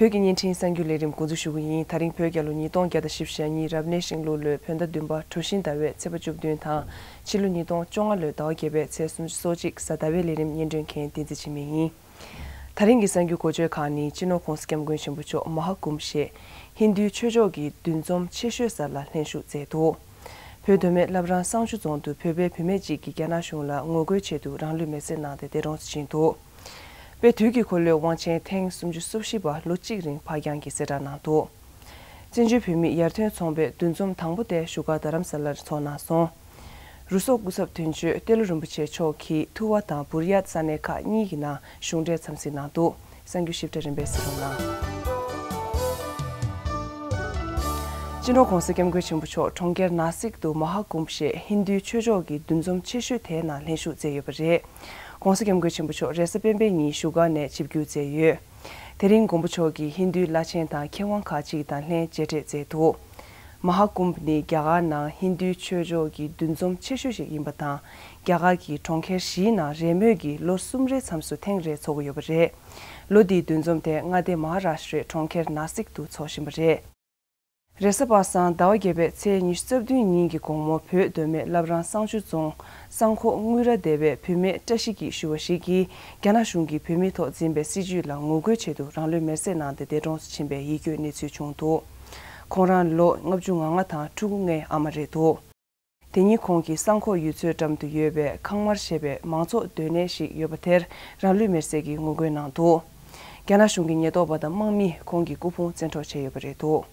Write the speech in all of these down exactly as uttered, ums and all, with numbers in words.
བོད་ཀྱི་བརྙན་འཕྲིན་གསར་འགྱུར་ལས་རིམ་འགོ་འཛུགས་ཞུ་གི་ཡིན། ད་རིང་བོད་རྒྱལ་ལོ་ཉིས་སྟོང་བརྒྱ་དང་བཞི་བཅུ་ཞེ་གཉིས་རབ་གནས་ཤིང་ལུག་ལོའི་བོད་ཟླ་བདུན་པ་གྲུ་བཞིན་ཟླ་བའི་ཚེས་པ་བཅུ་བདུན་དང་ཕྱི་ལོ་ཉིས་སྟོང་བཅོ་ལྔ་ལོའི་ཟླ་བ་བརྒྱད་པའི་ཚེས་སུམ་ཅུ་སོ་གཅིག་གཟའ་ཟླ་བའི་ལས་རིམ་སྙན་སྒྲོན་མཁན་བསྟན་འཛིན་འཆི་མེད་ཡིན། ད་རིང་གི་གསར་འགྱུར་འགོ་བརྗོད་ཁག་ནི་སྤྱི་ནོར་༧གོང་ས་༧སྐྱབས་མགོན་ཆེན་པོ་མཆོག་མ་ཧཱ་ཀུམ་ཞེས་ཧིན་རྡུའི་ཆོས་ཕྱོགས་ཀྱི་འདུ་འཛོམས་ཆེ་ཤོས་གསར་ལ་ལྷན་ཞུགས་མཛད་འདུག་བོད་མདོ་སྨད་བླ་བྲང་བསང་ཆུ་རྫོང་དུ་བོད་པའི་བུད་མེད་ཅིག་གིས་རྒྱ་ནག་གཞུང་ལ་ངོ་རྒོལ་ཆེད་དུ་རང་ལུས་མེར་སྲེག་གནང་སྟེ་འདས་གྲོངས་སུ་ཕྱིན་འདུག་དཔེ་དུས་ཀྱི་འཁོར་ལོའི་དབང་ཆེན་ཐེངས་སུམ་ཅུ་སོ་བཞི་པ་ལོ་གཅིག་རིང་ཕར་འགྱངས་ཀྱིས་གསལ་བསྒྲགས་གནང་འདུག་བཙན་བྱོལ་བོད་མིའི་ཡར་ཐོན་ཚོང་པའི་འདུ་འཛོམས་དང་པོ་དེ་བཞུགས་སྒར་རྡ་རམ་ས་ལར་འཚོགས་གནང་སོང་། རུ་སོག་སྐུ་ཚབ་དོན་གཅོད་ཏེ་ལོ་རིན་པོ་ཆེ་མཆོག་གིས་ཐུ་བ་དང་བུར་ཡ་ས་གནས་ཁག་གཉིས་ཀྱི་ནང་གཞུང་འབྲེལ་འཚམས་གཟིགས་གནང་འདུག་གསར་འགྱུར་ཞིབ་ཕྲ་རིམ་པས་གཟིགས་རོགས་གནང་། སྤྱི་ནོར་༧གོང་ས་༧སྐྱབས་མགོན་ཆེན་པོ་མཆོག་གྲོང་ཁྱེར་ནཱ་སིག་ཏུ་མ་ཧཱ་ཀུམ་ཞེས་ཧིན་རྡུའི་ཆོས་ཕྱོགས་ཀྱི་འདུ་འཛོམས་ཆེ་ཤོས་དེའི་ནང་ལྷན་ཞུགས་མཛད་ཡོད་པ་རེད། ༧གོང་ས་༧སྐྱབས་མགོན་ཆེན་པོ་མཆོག་རེས་གཟའ་སྤེན་པའི་ཉིན་བཞུགས་སྒར་ནས་ཆིབས་བསྒྱུར་མཛད་ཡོད། དེ་རིང་མགོན་པོ་མཆོག་གིས་ཧིན་རྡུའི་བླ་ཆེན་དང་མཁས་དབང་ཁག་ཅིག་དང་ལྷན་མཇལ་འཕྲད་མཛད་འདུག་མ་ཧཱ་ཀུམ་ནི་རྒྱ་གར་ནང་ཧིན་རྡུའི་ཆོས་ཕྱོགས་ཀྱི་འདུ་འཛོམས་ཆེ་ཤོས་ཤིག་ཡིན་པ་དང་། རྒྱ་གར་གྱི་གྲོང་ཁྱེར་བཞིའི་ནང་རེས་མོས་ཀྱིས་ལོ་གསུམ་རེའི་མཚམས་སུ་ཐེངས་རེ་འཚོགས་ཀྱི་ཡོད་པ་རེད། ལོ་འདིའི་འདུ་འཛོམས་དེ་མངའ་སྡེ་མ་ཧཱ་རཱ་ཤྲའི་གྲོང་ཁྱེར་ནཱ་སིག་ཏུ་འཚོགས་བཞིན་པ་རེད། རེས་གཟའ་པ་སངས་ཟླ་བ་བརྒྱད་པའི་ཚེས་ཉི་ཤུ་རྩ་བདུན་ཉིན་གྱི་དགོང་མོ་བོད་མདོ་སྨད་བླ་བྲང་བསང་ཆུ་རྫོང་། གསང་ཁོག་དངུལ་ར་སྡེ་བའི་བུད་མེད་བཀྲ་ཤིས་སྐྱིད་ཞུ་བ་ཞིག་གིས་རྒྱ་ནག་གཞུང་གིས་བོད་མིའི་ཐོག་འཛིན་པའི་སྲིད་བྱུས་ལ་ངོ་རྒོལ་ཆེད་དུ་རང་ལུས་མེར་སྲེག་གནང་སྟེ་འདས་གྲོངས་སུ་ཕྱིན་པའི་ཡིད་སྐྱོའི་གནས་ཚུལ་བྱུང་འདུག་ཁོང་རང་ལོ་ལྔ་བཅུ་ང་ལྔ་དང་ཕྲུ་གུ་ལྔའི་ཨ་མ་རེད་འདུག་དེ་ཉིན་ཁོང་གིས་གསང་ཁོག་ཡུལ་ཚོའི་འགྲམ་དུ་ཡོད་པའི་ཁང་དམར་ཞེས་པའི་མང་ཚོགས་སྡོད་གནས་ཤིག་ཡོད་པ་དེར་རང་ལུས་མེར་སྲེག་གིས་ངོ་རྒོལ་གནང་འདུག་རྒྱ་ནག་གཞུང་གི་ཉེན་རྟོག་པ་དང་དམག་མིས་ཁོང་གི་སྐུ་ཕུང་བཙན་འཕྲོག་བྱས་ཡོད་པ་རེད་འདུག་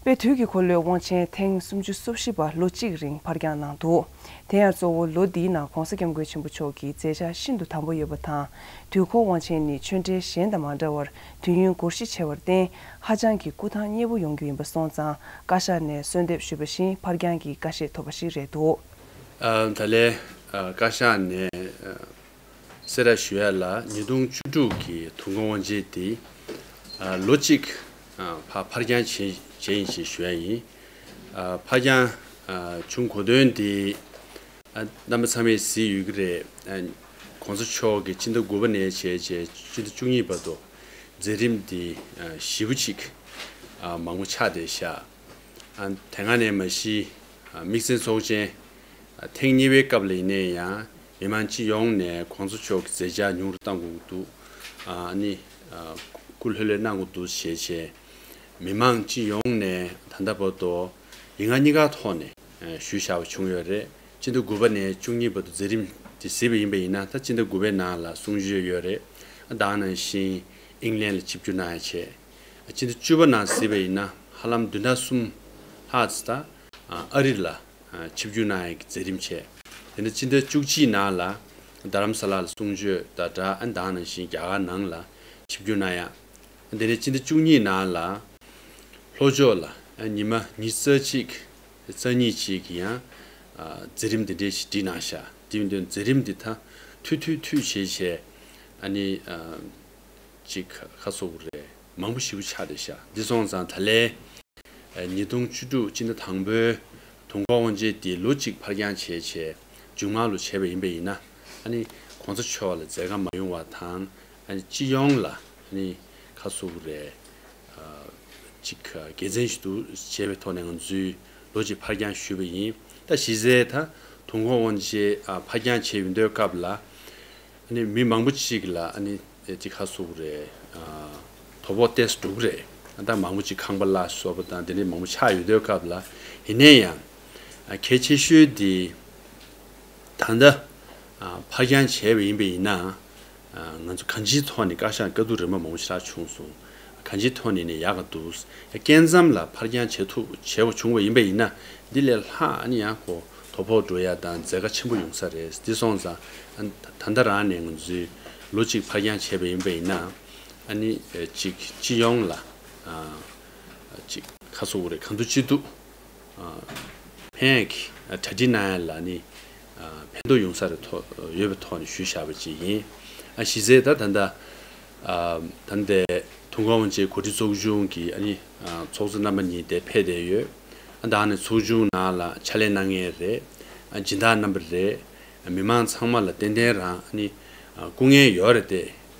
དཔེ་དུས་ཀྱི་འཁོར་ལོའི་དབང་ཆེན་ཐེངས་སུམ་ཅུ་སོ་བཞི་པ་ལོ་གཅིག་རིང་ཕར་འགྱངས་གནང་འདུག་དེ་ཡང་གཙོ་བོ་ལོ་འདིའི་ནང་༧གོང་ས་༧སྐྱབས་མགོན་ཆེན་པོ་མཆོག་གི་མཛད་འཆར་ཤིན་ཏུ་དམ་པོ་ཡོད་པ་དང་། དུས་འཁོར་དབང་ཆེན་ནི་ཆོས་འབྲེལ་གཞན་དང་མ་འདྲ་བར་དུས་ཡུན་འགོར་གཞི་ཆེ་བར་བརྟེན་ཧ་ཅང་གི་སྐུ་ཐང་མཉེས་པོ་ཡོང་རྒྱུ་ཡིན་པ་སོང་ཙང་བཀའ་ཤག་ནས་གསོལ་འདེབས་ཞུས་པ་བཞིན་ཕར་འགྱངས་ཀྱིས་དགའ་བཞེས་ཐོབ་པ་ཞིག་རེད་འདུག་ཨ། ད་ལན། ཨ། བཀའ་ཤག་ནས། ཨ། གསལ་བསྒྲགས་ཞུ་ཡ་ལ་ཉིས་སྟོང་བཅུ་དྲུག་གི་དུས་འཁོར་དབང་ཆེན་དེ། ཨ། ལོ་གཅིག་ཨ། ཕར་ཕར་འགྱངས་བྱས་བྱས་ཡིན་ཞེས་ཞུ་ཡ་ཡིན། ཨ། ཕར་འགྱངས། ཨ། བྱུང་གོ་དོན་དེ། ཨ། རྣམ་པ་ཚང་མས་གཟིགས་ཡོད་ཀྱི་རེད། ཨ། གོང་ས་མཆོག་གིས་སྤྱི་ཟླ་དགུ་པ་ནས་བྱས་བྱས་སྤྱི་ཟླ་བཅུ་གཉིས་བར་དུ་མཛད་རིམ་འདི། ཨ། ཞེ་པོ་ཅིག་ཨ། མང་པོ་ཆགས་བསྡད་ཤག་ཨ། དེ་སྔ་ནས་མ་གཞི། ཨ། དམིགས་བསལ་ཚོགས་ཆེན། ཨ། ཐེངས་གཉིས་པའི་སྐབས་ལ་ཡིན་ནའི་ཡང་མི་མང་སྤྱི་ཡོངས་ནས་གོང་ས་མཆོག་གི་མཛད་འཆར་ཉུང་རུ་གཏང་དགོས་ཀྱི་འདུག་ཨ་ནི། ཨ། སྐུ་ལྷོད་ལྷོད་གནང་དགོས་འདུག་ཞེས་བྱས། མི་མང་སྤྱི་ཡོངས་ནས་ད་ལྟ་བར་དུ་ཡིག་ངག་གཉིས་ཀ་ཐོག་ནས། ཨ། ཞུས་བཞག་པ་བྱུང་ཡོད་རེད། སྤྱི་ཟླ་དགུ་པ་ནས་བཅུ་གཉིས་བར་དུ་མཛད་རིམ་དེ་གཟིགས་པ་ཡིན་པ་ཡིན་ན་ད་སྤྱི་ཟླ་དགུ་པའི་ནང་ལ་གསུང་ཆོས་ཡོད་རེད། ཨ། ད་ག་ནང་བཞིན་ཨིང་ལན་ལ་ཆིབས་བསྒྱུར་གནང་ཡ་བྱས། སྤྱི་ཟླ་བཅུ་པ་ནང་གཟིགས་པ་ཡིན་ན་ཧ་ལམ་བདུན་ཕྲག་གསུམ་ལྷག་ཙམ་ད་ཨ་རི་ལ་ཆིབས་བསྒྱུར་གནང་ཡག་གི་མཛད་རིམ་བྱས། དེ་ནས་སྤྱི་ཟླ་བཅུ་གཅིག་ནང་ལ་རྡ་རམ་ས་ལ་ལ་གསུང་ཆོས་དང་སྦྲགས་ཨ་ནི་ད་ག་ནང་བཞིན་རྒྱ་གར་ནང་ལ་ཆིབས་བསྒྱུར་གནང་ཡག་དེ་ནས་སྤྱི་ཟླ་བཅུ་གཉིས་ནང་ལ་ལྷོ་ཕྱོགས་ལ་ཨ་ཉི་མ་ཉི་ཤུ་རྩ་གཅིག་རྩ་གཉིས་ཅིག་གི་ཡང་ཨ་མཛད་རིམ་དེ་འདྲས་ཞིག་བསྒྲིགས་གནང་ཤག་དེ་ཡིན་དུས་མཛད་རིམ་འདི་ད་མཐུད་མཐུད་མཐུད་བྱས་བྱས་ཨ་ནི་ཨ། ཅིག་ཁ་གསོ་དགོས་རེད། མང་པོ་ཞེ་པོ་ཆགས་བསྡད་ཤག་འདི་སོང་ཙང་ད་ལན། ཨ། ཉིས་སྟོང་བཅུ་དྲུག་སྤྱི་ཟླ་དང་པོའི་དུས་འཁོར་དབང་ཆེན་འདི་ལོ་གཅིག་ཕར་འགྱངས་བྱས་བྱས་མཇུག་མ་ལོ་བྱས་པ་ཡིན་པ་ཡིན་ན། ཨ་ནི་གོང་ས་མཆོག་ལ་མཛད་དཀའ་མ་ཡོང་བ་དང་། ཨ་ནི་སྤྱི་ཡོངས་ལ་ཨ་ནི་ཁ་གསོ་དགོས་རེད། ཨ། ཅིག་དགེ་མཚན་ཞིག་འདུག་བྱས་པའི་ཐོག་ནས་ང་ཚོས་ལོ་གཅིག་ཕར་འགྱངས་ཞུས་པ་ཡིན། ད་གཞི་རྩའི་ད་དུས་འཁོར་དབང་ཆེན་ཨ་ཕར་འགྱངས་བྱས་ཡོང་དུས་སྐབས་ལ། ཨ་ནི་མི་མང་པོ་ཅིག་ལ་ཨ་ནི་ཅིག་ཁ་གསོ་དགོས་རེད། ཨ། དོ་ཕོག་ཏོག་ཙམ་འགྲོ་གི་རེད། ཨ། ད་མང་པོ་ཅིག་ཁང་པ་གླ་སོགས་པ་དང་དེ་འདྲའི་མང་པོ་ཆགས་ཡོང་དུས་སྐབས་ལ། ཡིན་ན་ཡང་ཨ་གལ་ཆེ་ཤོས་དེ་ད་ལྟ་ཨ་ཕར་འགྱངས་བྱས་པ་ཡིན་པ་ཡིན་ན། ཨ། ང་ཚོ་གང་ཅིའི་ཐོག་ནས་བཀའ་ཤག་དཀའ་སྡུག་རིམ་པ་མང་པོ་ཞེ་དྲག་བྱུང་སོང་། གང་ཅིའི་ཐོག་ནས་ནས་ཡག་ག་འདུག་སྐས་མཚམས་ལ་ཕར་འགྱངས་བྱེད་ཐུབ་བྱས་པ་བྱུང་བ་ཡིན་པ་ཡིན་ན། འདི་ལས་ལྷག་ཨ་ནི་ཡང་ཁོ་དོ་ཕོག་འགྲོ་ཡ་དང་མཛད་དཀའ་ཆེན་པོ་ཡོང་ས་རེད། འདི་སོང་ཙང་ཨ་ད་ལྟ་རང་ནས་ང་ཚོས་ལོ་གཅིག་ཕར་འགྱངས་བྱས་པ་ཡིན་པ་ཡིན་ན། ཨ་ནི་ཅིག་སྤྱི་ཡོངས་ལ་ཨ་ཅིག་ཁ་གསོ་དགོས་རེད། གང་ཐུབ་ཅི་ཐུབ། ཨ། ཕན་གྱི་གྲ་སྒྲིག་གནང་ཡ་ལ་ནི། ཨ། ཕན་ཐོགས་ཡོང་ས་རེད་ཐོག་ཡོད་པའི་ཐོག་ནས་ཞུས་བཞག་པ་ཅིག་ཡིན། ཨ། གཞི་རྩའི་ད་ད་ལྟ། ཨ། ད་ལྟའི་དུས་འཁོར་དབང་ཆེན་གོ་སྒྲིག་ཚོགས་ཆུང་གི་ཨ་ནི། ཨ། ཚོགས་གཙོ་རྣམ་པ་གཉིས་དེ་ཕེབས་བསྡད་ཡོད། ཨ། ད་ནི་ཚོགས་ཆུང་ནང་ལ་ཕྱག་ལས་གནང་མཁན་རེད། ཨ། སྦྱིན་བདག་རྣམ་པ་རེད། ཨ། མི་མང་ཚང་མ་ལ་ཏན་ཏན་རང་ཨ་ནི། ཨ། སྐུ་ངལ་ཡོད་རེད་དེ།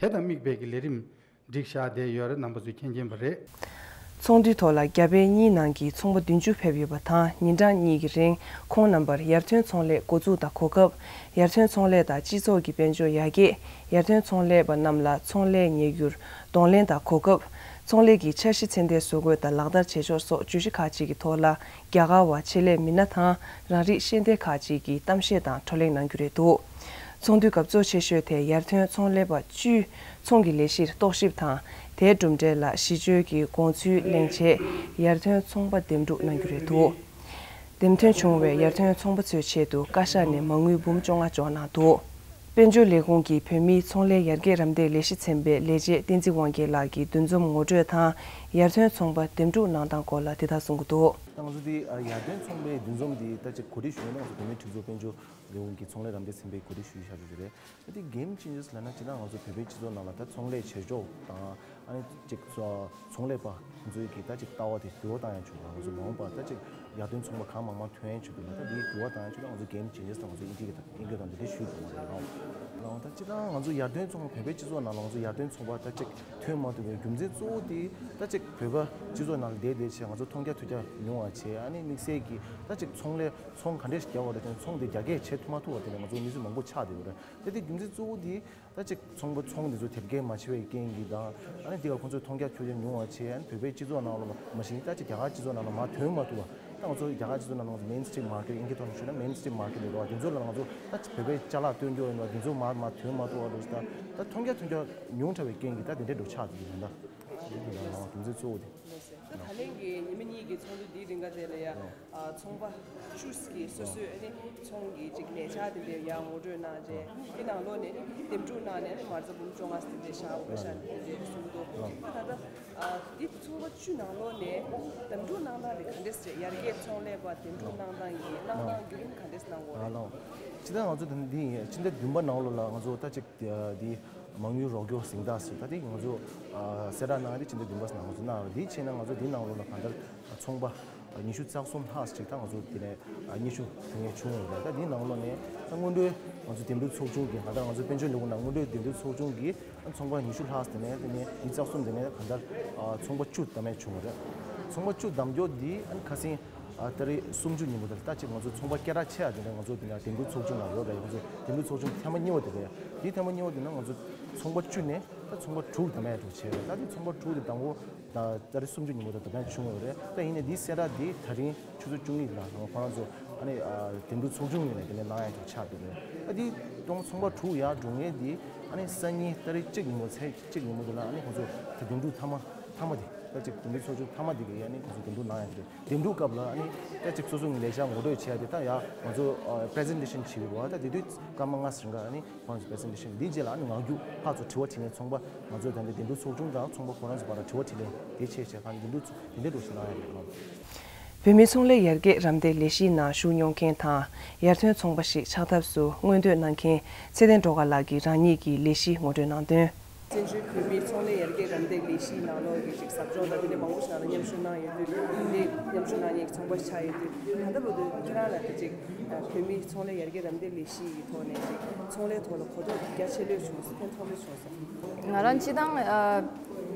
དེ་དང་དམིགས་པའི་གི་ལས་རིམ་སྒྲིག་བཞག་བསྡད་ཡོད་རེད། རྣམ་པ་ཚོས་མཁྱེན་མཁྱེན་པ་རེད། ཚོགས་འདུའི་ཐོག་ལ་རྒྱ་བལ་གཉིས་ནང་གི་ཚོང་པ་བདུན་ཅུ་ཕེབས་ཡོད་པ་དང་། ཉིན་གྲངས་གཉིས་ཀྱི་རིང་ཁོང་རྣམ་པར་ཡར་ཐོན་ཚོང་ལས་འགོ་འཛུགས་དང་གོ་སྐབས། ཡར་ཐོན་ཚོང་ལས་དང་སྤྱི་ཚོགས་ཀྱི་དཔལ་འབྱོར་ཡར་རྒྱས། ཡར་ཐོན་ཚོང་ལས་པ་རྣམས་ལ་ཚོང་ལས་གཉེར་རྒྱུར་གདོང་ལེན་དང་གོ་སྐབས། ཚོང་ལས་ཀྱི་འཆར་གཞི་ཚད་ལྡན་བཟོ་འགོད་དང་ལག་བསྟར་བྱེད་ཕྱོགས་སོགས་བརྗོད་གཞི་ཁག་ཅིག་གི་ཐོག་ལ། རྒྱ་གར་བ་ཆེད་ལས་མི་སྣ་དང་རང་རིགས་ཤེས་ལྡན་ཁག་ཅིག་གིས་གཏམ་བཤད་དང་བགྲོ་གླེང་གནང་རྒྱུ་རེད་འདུག་ཚོགས་འདུའི་སྐབས་གཙོ་ཆེ་ཤོས་དེ་ཡར་ཐོན་ཚོང་ལས་པ་བཅུས་ཚོང་གི་ལས་གཞིར་རྟོག་ཞིབ་དང་། དེའི་གྲུབ་འབྲས་ལ་གཞི་བཅོལ་གྱི་དགོངས་ཚུལ་གླེང་ཆེད། ཡར་ཐོན་ཚོང་པ་འདེམས་སྒྲུག་གནང་རྒྱུ་རེད་འདུག་འདེམས་ཐོན་བྱུང་བའི་ཡར་ཐོན་ཚོང་པ་ཚོའི་ཆེད་དུ་བཀའ་ཤག་ནས་མ་དངུལ་འབུམ་བཅོ་ལྔ་འཇོག་གནང་འདུག་དཔལ་འབྱོར་ལས་ཁུངས་ཀྱི་བོད་མིའི་ཚོང་ལས་ཡར་རྒྱས་རམ་འདེགས་ལས་གཞི་ཚན་པའི་ལས་བྱེད་བསྟན་འཛིན་དབང་རྒྱལ་ལགས་ཀྱིས་འདུ་འཛོམས་ངོ་སྤྲོད་དང་། ཡར་ཐོན་ཚོང་པ་འདེམས་སྒྲུག་གནང་སྟངས་སྐོར་ལ་དེ་ལྟར་གསུངས་ཀྱི་འདུག་ད་ང་ཚོ་འདི་ཡར་ཐོན་ཚོང་པའི་འདུ་འཛོམས་འདི་ད་ཅིག་གོ་སྒྲིག་ཞུ་ཡས་ནང་ང་ཚོ་བོད་མིའི་སྒྲིག་འཛུགས་དཔལ་འབྱོར་ལས་ཁུངས་ཀྱི་ཚོང་ལས་རམ་འདེགས་ཚན་པས་གོ་སྒྲིག་ཞུ་བཞག་རྒྱུ་རེད། ད་འདི་གེམ་ཅེན་ཇར་ལབ་ན་ཅི་ད་ང་ཚོ་བོད་པའི་སྤྱི་ཚོགས་ནང་ལ་ད་ཚོང་ལས་བྱེད་ཕྱོགས་དང་ཨ་ནི་ཅིག་ཚོང་ལས་པ་ཚོའི་གི་ད་ཅིག་ལྟ་བ་དེ་འགྱུར་བ་བཏང་ཡ་བྱུང་ང་ཚོ་མ་འོངས་པ་ད་ཅིག་ཡར་ཐོན་ཚོང་པ་གང་མང་མང་ཐོན་ཡ་བྱེད་དགོས་ལ། ད་འདི་འགྱུར་བ་བཏང་ཡ་བྱུང་ན་ང་ཚོ་གེམ་ཅེན་ཇར་དང་ང་ཚོ་ཨིན་ཇི་གི་དང་ཨིན་སྐད་དང་འདི་འདྲ་ཞུས་དགོས་མ་རེད་ལ། ད་ཅི་ད་ང་ཚོ་ཡར་ཐོན་ཚོང་པ་བོད་པའི་སྤྱི་ཚོགས་ནང་ལ་ང་ཚོ་ཡར་ཐོན་ཚོང་པ་ད་ཅིག་ཐོན་མ་ཐུབ་པའི་རྒྱུ་མཚན་གཙོ་བོ་དེ་ད་ཅིག་བོད་པ་སྤྱི་ཚོགས་ནང་ལ་བསྡད་བསྡད་བྱས་ང་ཚོ་མཐོང་རྒྱ་ཐོས་རྒྱ་ཉུང་བ་བྱས། ཨ་ནི་དམིགས་བསལ་གྱི་ད་ཅིག་ཚོང་ལས་ཚོང་ག་འདྲས་ཤིག་རྒྱག་དགོས་རེད་དེ་ཚོང་དེ་རྒྱ་སྐྱེད་བྱེད་ཐུབ་མ་ཐུབ་པ་དེ་ལ་ང་ཚོ་གནས་ཚུལ་མང་པོ་ཆགས་བསྡད་ཡོད་རེད། དེ་དེ་རྒྱུ་མཚན་གཙོ་བོ་དེ་ད་ཅིག་ཚོང་པ་ཚོང་དེ་ཚོ་དེབ་སྐྱེལ་མ་བྱེད་པའི་རྐྱེན་གྱིས་དང་ཨ་ནི་དེ་ག་ཁོང་ཚོའི་མཐོང་རྒྱ་ཐོས་རྒྱ་ཉུང་བ་བྱས། ཨ་ནི་བོད་པའི་སྤྱི་ཚོགས་ནང་ལ་མ་གཞི་ད་ཅིག་རྒྱ་གར་སྤྱི་ཚོགས་ནང་ལ་མར་ཐོན་མ་ཐུབ་པ། ད་ང་ཚོ་རྒྱ་གར་སྤྱི་ཚོགས་ནང་ལ་ང་ཚོ་མེན་སི་ཊིམ་མར་ཀེཊ་ཨིན་སྐད་ཐོག་ནས་ཞུས་ན་མེན་སི་ཊིམ་མར་ཀེཊ་ལས་འགྲོ་བ་དེ་ཚོ་ལ་ང་ཚོ་ད་བོད་པའི་ཅ་ལག་སྟོན་རྒྱུ་ཡིན་པ་དེ་ཚོ་མར་མར་ཐོན་མ་ཐུབ་པ་འགྲོ་ཞིག་ད་ད་མཐོང་རྒྱ་ཐོས་རྒྱ་ཉུང་དྲགས་པའི་རྐྱེན་གྱིས་ད་དེ་འདྲའི་འགྲོ་ཆགས་བསྡད་ཡོད་ད། དེ་འདྲའི་ནང་ལ་རྒྱུ་མཚན་གཙོ་བོ་དེ། ད་ད་ལན་གྱི་ཉི་མ་གཉིས་ཀྱི་ཚོགས་འདུ་འདིའི་རིང་ག་དེ་ལ་ཡ་ཨ་ཚོང་པ་བཅུ་གིས་སོ་སོའི་ཨ་ནི་ཚོང་གི་ཅིག་ལས་འཆར་དེ་འདྲའི་ཡ་ངོ་སྤྲོད་གནང་རྗེས་དེ་ནང་ལོགས་ནས་ཨ་ནི་འདེམས་སྒྲུག་གནང་ནས་ཨ་ནི་མ་རྩ་འབུམ་བཅོ་ལྔ་དེ་འདྲའི་བཞག་བཀའ་ཤག་དེ་འདྲའི་གསུང་འདུག་ད་ད་ལྟ་ཨ་འདི་ཚོང་པ་བཅུ་ནང་ལོགས་ནས་འདེམས་སྒྲུག་གནང་སྟངས་དེ་ག་འདྲས་རེད། ཡར་རྒྱས་ཚོང་ལས་པ་འདེམས་སྒྲུག་གནང་སྟངས་ཀྱི་གནང་སྟངས་བརྒྱུད་རིམ་ག་འདྲས་གནང་དགོས་རེད། ལགས་ལགས། སྤྱིར་བཏང་ང་ཚོ་ད་འདི་ཕྱི་ཟླ་བདུན་པ་ནང་ལོགས་ལ་ང་ཚོ་ད་ཅིག་འདི་མ་དངུལ་རོགས་སྐྱོར་གཟེངས་རྟགས་ཟེར་ད་འདི་ང་ཚོ་གསལ་བསྒྲགས་གནང་སྟེ་ཕྱི་ཟླ་བདུན་པ་ནང་ང་ཚོ་གནང་བ་འདི་བྱས་ན་ང་ཚོ་འདི་ནང་ལོགས་ལ་གང་ལྟར་ཚོང་པ་ཉི་ཤུ་རྩ་གསུམ་ལྷག་ཅིག་ད་ང་ཚོ་འདི་ནས་སྙན་ཞུ་ཕུལ་མཁན་བྱུང་ཡོད་རེད། ད་འདི་ནང་ལོགས་ནས་ད་སྔོན་འགྲོའི་ང་ཚོ་འདེམས་སྒྲུག་ཚོགས་ཆུང་གིས་གང་ལྟར་ང་ཚོ་དཔལ་འབྱོར་ལས་ཁུངས་ནང་སྔོན་འགྲོའི་འདེམས་སྒྲུག་ཚོགས་ཆུང་གིས་ཚོང་པ་ཉི་ཤུ་ལྷག་དེ་ནས་དེ་ནས་ཉི་ཤུ་རྩ་གསུམ་དེ་ནས་གང་ལྟར་ཚོང་པ་བཅུ་བདམས་ཡས་བྱུང་བ་རེད། ཚོང་པ་བཅུ་བདམས་རྒྱུ་འདི་ཨ་ནི་ཁ་སང་ཨ་ཏ་རིག་སུམ་ཅུ་ཉིན་མོ་དེར་ད་ཅིག་ང་ཚོ་ཚོང་པ་སྐད་གྲགས་ཆེ་བ་དེ་འདྲ་ང་ཚོ་དེ་ནས་འདེམས་སྒྲུག་ཚོགས་ཆུང་ནང་ཡོད་རེད། ང་ཚོ་འདེམས་སྒྲུག་ཚོགས་ཆུང་ཐེངས་མ་གཉིས་པ་དེ་རེད། དེའི་ཐེངས་མ་གཉིས་པ་དེ་ནང་ང་ཚོ་ཚོང་པ་བཅུ་ནས་ད་ཚོང་པ་དྲུག་བདམས་ཡས་འགྲོ་བྱས་རེད། ད་དེ་ཚོང་པ་དྲུག་དེ་བདམས་གོ་ད་ཏ་རིག་སུམ་ཅུ་ཉིན་མོ་དེར་བདམས་ཡས་བྱུང་ཡོད་རེད། ད་ཡིན་ནའི་འདི་གསལ་བསྒྲགས་འདི་ད་རིང་ཆུ་ཚོད་བཅུ་གཉིས་ལ་ཁོ་རང་ཚོ་ཨ་ནི་འདེམས་སྒྲུག་ཚོགས་ཆུང་ངོས་ནས་དེ་ནས་གནང་ཡས་འགྲོ་ཆགས་འདུག་རེད། ད་འདི་གཏོང་ཚོང་པ་དྲུག་ཡར་འགྲོ་མཁན་འདི་ཨ་ནི་སང་ཉིན་ཏ་རིག་གཅིག་ཉིན་མོ་ཚེས་གཅིག་ཉིན་མོ་དེ་ལ་ཨ་ནི་ཁོ་ཚོ་ད་འདེམས་སྒྲུག་མཐའ་མ་མཐའ་མ་དེ་ད་ཅིག་འདེམས་སྒྲུག་ཚོགས་ཆུང་མཐའ་མ་དེ་གི་ཨ་ནི་ཁོ་ཚོ་འདེམས་སྒྲུག་གནང་ཡ་དེ་རེད། འདེམས་སྒྲུག་སྐབས་ལ་ཨ་ནི་ད་ཅིག་སོ་སོ་གི་ལས་འཆར་ངོ་སྤྲོད་བྱེད་ཡ་དེ་ད་ཡ་ང་ཚོ་པི་རེ་ཛེན་ཊེ་ཤན་བྱེད་དགོས་པ། ད་དེ་དུས་སྐར་མ་ལྔ་ཟིན་ག་ཨ་ནི་ཁོ་རང་ཚོ་པི་རེ་ཛེན་ཊེ་ཤན་འདི་རྗེས་ལ་ཨ་ནི་ངག་རྒྱུགས་ཕར་ཚུར་དྲི་བ་དྲིས་ལན། ཚོང་པ་ང་ཚོ་ད་ལྟ་འདེམས་སྒྲུག་ཚོགས་ཆུང་དང་ཚོང་པ་ཁོ་རང་ཚོ་བར་དྲི་བ་དྲིས་ལན་དེ་བྱས་བྱས་ཁ་འདེམས་སྒྲུག་ཚོགས་དེ་འདྲ་འགྲོ་ཞིག་གནང་ཡ་རེད། བོད་མིའི་ཚོང་ལས་ཡར་རྒྱས་རམ་འདེགས་ལས་གཞིའི་ནང་ཞུགས་མྱོང་མཁན་དང་ཡར་ཐོན་ཚོང་པ་ཞིག་ཆགས་ཐབས་སུ་སྔོན་བསྟོད་གནང་མཁན་ཚེ་བརྟན་སྒྲོལ་དཀར་ལགས་ཀྱིས་རང་ཉིད་ཀྱི་ལས་གཞི་ངོ་སྤྲོད་གནང་དོན། བཙན་བྱོལ་བོད་མིའི་ཚོང་ལས་ཡར་རྒྱས་རམ་འདེགས་ལས་གཞིའི་ནང་ལོགས་ཀྱི་ཅིག་ཟབ་སྦྱོང་དང་དེ་འདྲའི་མང་པོ་ཞིག་ནང་ལ་མཉམ་ཞུགས་གནང་ཡོད་དུས་དེ་མཉམ་ཞུགས་གནང་མཁན་གྱི་ཚོང་པ་ཆགས་ཡོད་དུས་ད་ལྟ་བར་དུ་ཁྱེད་རང་ལ་དེ་ཅིག་བོད་མིའི་ཚོང་ལས་ཡར་རྒྱས་རམ་འདེགས་ལས་གཞི་ཡི་ཐོག་ནས་ཅིག་ཚོང་ལས་ཐོག་ལ་གོ་རྟོགས་རྒྱ་ཆེ་ལོས་བྱུང་སོང་། ཕན་ཐོགས་ལོས་བྱུང་སོང་། ང་རང་སྤྱི་བཏང་ཨ་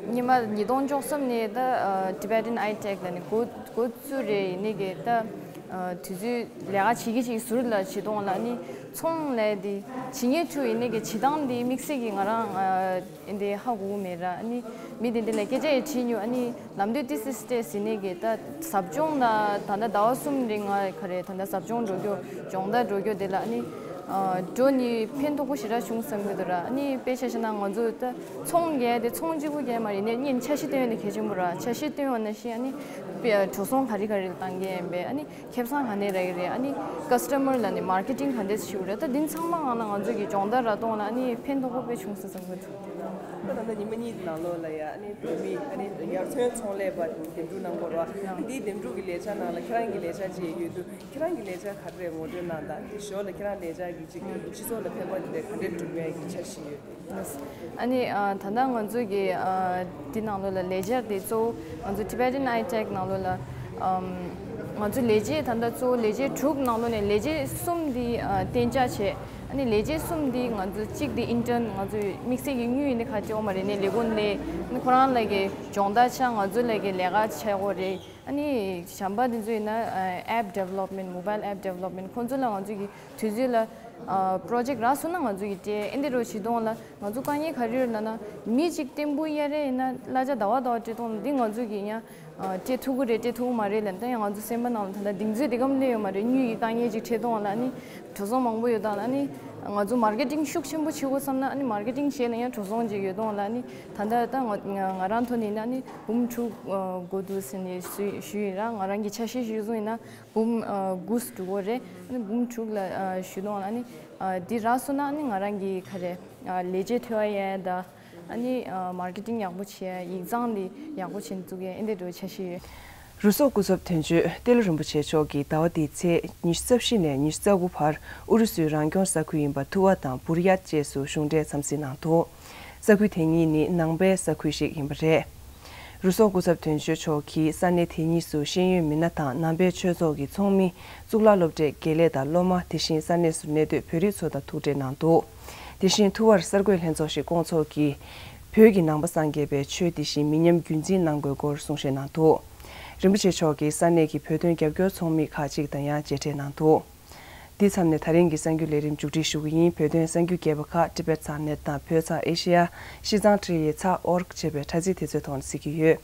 སྔོན་མ་ཉིས་སྟོང་བཅུ་གསུམ་ནས་ད་ཨ་Tibetan Eye Tech ལ་ནི་འགོ་འགོ་བཙུགས་རེད། ཡིན་ནི་གི་ད་ཨ་དུས་ཚོད་ལས་ཀ་བྱེད་ཀྱི་ཅིག་ཟུར་ལ་བྱེད་སྟངས་ལ་ནི་ཚོང་ལས་འདི་བྱེད་ཉེ་ཐུ་ཡིན་ནི་གི་བྱེད་སྟངས་འདི་དམིགས་བསལ་གྱི་ང་རང་ཨ་འདི་ཧ་གོ་གི་མེད་ར། ཨ་ནི་མི་འདི་འདི་ལ་སྐད་ཆ་ཡི་དྲིས་ཉོ། ཨ་ནི་ལམ་དུས་ཏི་སི་སི་ཏེ་ཟིན་ནས་གི་ད་ཟབ་སྦྱོང་ད་ད་ལྟ་ཟླ་བ་གསུམ་རིང་ང་ག་རེ་ད་ལྟ་ཟབ་སྦྱོང་འགྲོ་རྒྱུ་སྦྱོང་བརྡར་འགྲོ་རྒྱུ་དེ་ལ་ཨ་ནི་འགྲོ་ནི་ཕན་ཐོགས་པོ་ཞེ་དྲག་བྱུང་བསམ་གི་འདུག་ར། ཨ་ནི་དཔེ་ཆ་བཞག་ན་ང་ཚོ་ད་ཚོང་རྒྱག་དེ་ཚོང་གཅིག་པུ་རྒྱག་མ་རེད། ནས་ཉིན་འཆར་གཞི་བཏོན་ཡོད་ན་གལ་ཆེན་པོ་ར། འཆར་གཞི་བཏོན་ཡོད་ན་ཤི་ཨ་ནི་དཔེ་འགྲོ་སོང་ག་རེ་ག་རེ་བཏང་གི་ཡིན་པས། ཨ་ནི་ཁེ་བཟང་ག་ནས་རག་གི་རེད། ཨ་ནི་ཀ་སི་ཊ་མར་ལ་ནི་མར་ཀེ་ཊིང་ག་འདྲས་ཞིག་རེད། ད་འདི་ཚང་མ་ངང་ན་ང་ཚོ་གི་སྦྱོང་བརྡར་ར་གཏོང་ན་ཨ་ནི་ཕན་ཐོགས་པོ་དཔེ་བྱུང་སོང་བསམ་གི་འདུག་ད་ད་ལྟ་ཉི་མ་གཉིས་ནང་ལོགས་ལ་ཡ་ཨ་ནི་བོད་མི་ཨ་ནི་ཡར་ཐོན་ཚོང་ལས་པ་དེ་འདེམས་སྒྲུག་གནང་དགོས་ར། ཨ་ནི་འདིའི་འདེམས་སྒྲུག་གི་ལས་འཆར་ནང་ལ་ཁྱེད་རང་གི་ལས་འཆར་ཅི་ཡོད་དུས་ཁྱེད་རང་གི་ལས་འཆར་ག་རེ་ངོ་སྤྲོད་གནང་དང་དེ་ཞོར་ལ་ཁྱེད་རང་ལས་འཆར་གྱི་ཅིག་སྤྱི་ཚོགས་ལ་ཕན་པ་དེ་འདྲ་ག་འདྲས་སྒྲུབ་ཡ་གི་འཆར་གཞི་ཡོད། ཨ་ནི་ཨ་ད་ལྟ་ང་ཚོ་གི་ཨ་འདི་ནང་ལོགས་ལ་ལས་འཆར་དེ་གཙོ་བོ་ང་ཚོ་Tibetan Eye Tech ནང་ལོགས་ལ་ཨམ་ང་ཚོ་ལས་བྱེད་ད་ལྟ་གཙོ་བོ་ལས་བྱེད་དྲུག་ནང་ལོགས་ནས་ལས་བྱེད་གསུམ་འདི་ཨ་གཏན་འཇགས་བྱས། ཨ་ནི་ལས་བྱེད་གསུམ་འདི་ང་ཚོ་གཅིག་འདི་ཨིན་ཊརན། ང་ཚོ་དམིགས་བསལ་གྱི་དངུལ་ཡིན་ནི་ཁ་ཅིག་ཡོད་མ་རེད། ནི་ལས་ཁུངས་ནས་ནི་ཁོ་རང་ལ་གི་སྦྱོང་བརྡར་བྱ། ང་ཚོ་ལ་གི་ལས་ཀ་བྱ་དགོས་རེད། ཨ་ནི་གཞན་པ་འདི་ཚོ་ཡིན་ན་ཨེབ་ཌི་ཝེ་ལོབ་མེན་ཊི། མོ་བྷའིལ་ཨེབ་ཌི་ཝེ་ལོབ་མེན་ཊི། ཁོང་ཚོ་ལ་ང་ཚོ་གི་དུས་ཚོད་ལ་པོ་རོ་ཇེག་ཊི་རག་སོང་ན་ང་ཚོ་གི་སྤྲད། ཨེ་འདི་རུ་བྱེད་དོང་ལ་ང་ཚོ་དཀའ་ངལ་ག་རེ་ཡོད་ལབ་ན། མི་གཅིག་བརྟན་པོ་གཡར་རེ་ཡིན་ན་གླ་ཆ་ཟླ་བ་ཟླ་བ་སྤྲད་དོང་ལ་འདི་ང་ཚོ་གི་ཡང་སྤྲད་ཐུབ་ཀྱི་རེད་སྤྲད་ཐུབ་ཀྱི་མ་རེད་ལབ་ད་ཡང་ང་ཚོ་སེམས་པ་ནང་ལ་ད་ལྟ་གདེང་ཚོད་འདི་གམ་སླེབས་ཡོད་མ་རེད། དངུལ་གྱི་དཀའ་ངལ་ཅིག་འཕྲད་དོང་ལ་ཨ་ནི་འགྲོ་སོང་མང་པོ་ཡོད་དང་ལ་ཨ་ནི་ང་ཚོ་མར་ཀེ་ཊིང་ཤུགས་ཆེན་པོ་བྱེད་དགོས་བསམ་ན་ཨ་ནི་མར་ཀེ་ཊིང་བྱེད་ལ་ཡང་འགྲོ་སོང་ཅིག་ཡོད་དོང་ལ་ཨ་ནི་ད་ལྟ་ད་ང་ང་རང་ཐོག་ནས་ཡིན་ན་ཨ་ནི་འབུམ་དྲུག་དགོས་འདུག་ཟེར་ནས་ཞུ་ཞུས་ཡིན་ར། ང་རང་གི་ཆ་ཤས་ཞུས་སོང་ཡིན་ན་འབུམ་དགུ་འགྲོ་གི་རེད། ཨ་ནི་འབུམ་དྲུག་ལ་ཞུས་དོང་ལ་ཨ་ནི་འདི་རག་སོང་ན་ཨ་ནི་ང་རང་གི་ག་རེ་ལས་བྱེད་ཐོན་ཡ་ཡ་ད། ཨ་ནི་མར་ཀེ་ཊིང་ཡག་པོ་བྱེད་ཡ། ཡིག་ཚང་འདི་ཡག་པོ་བྱེད་བཙུགས་ཡ་ཨེ་འདྲ་འགྲོ་འཆར་གཞི་ཡོད། རུ་སོག་སྐུ་ཚབ་དོན་གཅོད་ཏེ་ལོ་རིན་པོ་ཆེ་མཆོག་གིས་ཟླ་བ་འདིའི་ཚེས་ཉི་ཤུ་རྩ་བཞི་ནས་ཉི་ཤུ་རྩ་དགུ་བར་ཨུ་རུ་སུའི་རང་སྐྱོང་ས་ཁུལ་ཡིན་པ་ཐུ་ཝ་དང་བུར་ཡ་བཅས་སུ་གཞུང་འབྲེལ་འཚམས་གཟིགས་གནང་འདུག་ས་ཁུལ་དེ་གཉིས་ནི་ནང་པའི་ས་ཁུལ་ཞིག་ཡིན་པ་རེད། རུ་སོག་སྐུ་ཚབ་དོན་གཅོད་མཆོག་གིས་ས་གནས་དེ་གཉིས་སུ་ཤེས་ཡོན་མི་སྣ་དང་ནང་པའི་ཆོས་ཚོགས་ཀྱི་ཚོགས་མི། གཙུག་ལག་སློབ་གྲྭའི་དགེ་ལས་དང་སློབ་མ། དེ་བཞིན་ས་གནས་སུ་གནས་སྡོད་བོད་རིགས་ཚོ་དང་ཐུག་འཕྲད་གནང་འདུག་དེ་བཞིན་ཐུ་ཝར་གསར་འགོད་ལྷན་ཚོགས་ཤིག་བསྐོང་ཚོགས་ཀྱིས་བོད་ཀྱི་ནང་པ་སངས་རྒྱས་པའི་ཆོས་དེ་བཞིན་མི་ཉམས་རྒྱུན་འཛིན་གནང་དགོས་སྐོར་གསུང་བཤད་གནང་འདུག་རིན་པོ་ཆེ་མཆོག་གིས་ས་གནས་ཀྱི་བོད་དོན་རྒྱབ་སྐྱོར་ཚོགས་མི་ཁག་ཅིག་དང་ཡང་མཇལ་འཕྲད་གནང་འདུག་འདི་མཚམས་ནས་ད་རིང་གི་གསར་འགྱུར་ལས་རིམ་མཇུག་སྒྲིལ་ཞུ་གི་ཡིན། བོད་དོན་གསར་འགྱུར་རྒྱས་པ་ཁག་ཊི་བེཊ་ཚང་ནེཊ་དང་བོད་ཚང་ཨེ་ཤེ་ཡ། ཤིས་ཙང་ཁྲི་ཡི་ཚགས་ཨོར་ཅེས་པའི་དྲ་ཚིགས་དེ་ཚོའི་ཐོག་ནས་གཟིགས་ཀྱི་ཡོད།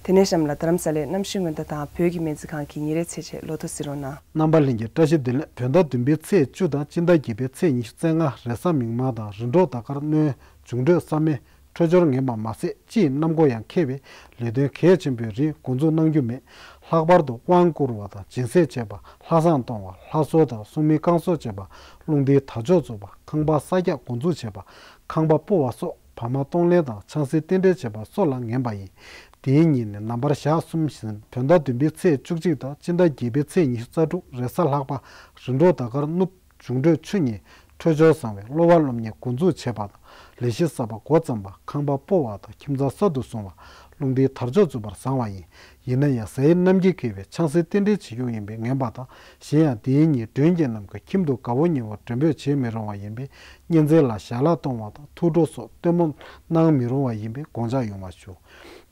དེ་ནས་གཤམ་ལ་རྡ་རམ་ས་ལའི་གནམ་གཤིས་སྔོན་བརྡ་དང་བོད་ཀྱི་སྨན་རྩིས་ཁང་གི་ཉིན་རེའི་ཚེས་ཆེན་ལོ་ཐོ་གཟིགས་རོགས་གནང་། རྣམ་པ་ལྷན་རྒྱས་བཀྲ་ཤིས་བདེ་ལེགས། བོད་ཟླ་བདུན་པའི་ཚེས་བཅུ་དང་སྤྱི་ཟླ་བརྒྱད་པའི་ཚེས་ཉི་ཤུ་རྩ་ལྔ་རེས་གཟའ་མིག་དམར་དང་རིམ་གྲོ་ཟླ་སྐར་སྣོན། འབྱུང་འཕྲོད་ས་མེད། འཕྲོད་སྦྱོར་ངན་པ་མ་ཟད་སྤྱི་ཡི་གནམ་སྒོ་ཡང་ཁེལ་བས་ལས་དོན་གལ་ཆེན་པོའི་རིགས་འགོ་འཛུགས་གནང་རྒྱུ་མེད། ལྷག་པར་དུ་དབང་བསྐུར་བ་དང་སྦྱིན་སྲེག་བྱེད་པ། ལྷ་བསང་གཏོང་བ། ལྷ་གསོལ་དང་སྲུང་མའི་བསྐང་གསོ་བྱེད་པ། རླུང་རྟའི་དར་ལྕོག་འཛུགས་པ། ཁང་པ་གསར་རྒྱག་འགོ་འཛུགས་བྱེད་པ། ཁང་པ་སྤོ་བ་སོགས་བར་མ་གཏོང་ལེན་དང་ཆང་སའི་རྟེན་འབྲེལ་བྱེད་པ་སོགས་ལ་ངན་པ་ཡིན། དེའི་ཉིན་ནི་ནམ་བར་ཞག་གསུམ་བཞིན་བོད་ཟླ་བདུན་པའི་ཚེས་བཅུ་གཅིག་དང་སྤྱི་ཟླ་བརྒྱད་པའི་ཚེས་ཉི་ཤུ་རྩ་དྲུག་རེས་གཟའ་ལྷག་པ། རིམ་གྲོ་ཟླ་སྐར་སྣུབ། འབྱུང་འཕྲོད་ཆུ་གཉིས། འཕྲོད་སྦྱོར་བཟང་བས་སློབ་པ་སློབ་གཉེར་འགོ་འཛུགས་བྱེད་པ་དང་། ལས་གཞི་གསར་པ་འགོ་བརྩམས་པ། ཁང་པ་སྤོ་བ་དང་ཁྱིམ་ཚང་གསར་དུ་བཟུང་བ། རླུང་རྟའི་དར་ལྕོག་འཛུགས་པར་བཟང་བ་ཡིན། ཡིན་ན་ཡང་གཟའ་ཡི་གནམ་གྱིས་ཁེལ་བས་ཆང་སའི་རྟེན་འབྲེལ་བྱེད་རྒྱུ་ཡིན་པས་ངན་པ་དང་། གཞན་ཡང་དེའི་ཉིན་མགྲོན་གྱི་རྣམས་ཀྱིས་ཁྱིམ་དུ་དགའ་བོ་ཉེ་བོ་མགྲོན་འབོད་བྱེད་མི་རུང་བ་ཡིན་པས། གཉེན་ཚན་ལ་ཞལ་ལག་གཏོང་བ་དང་ཐུགས་སྤྲོ་སོགས་སྟོན་མོ་གནང་མི་རུང་བ་ཡིན་པས་དགོངས་འཇགས་ཡོང་བ་ཞུ།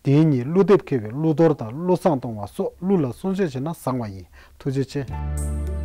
དེའི་ཉིན་ཀླུ་འདེབས་འཁེལ་བས་ཀླུ་གཏོར་དང་ཀླུ་བསང་གཏོང་བ་སོགས་ཀླུ་ལ་གསུང་ཆོས་བྱས་ན་བཟང་བ་ཡིན། ཐུགས་རྗེ་ཆེ།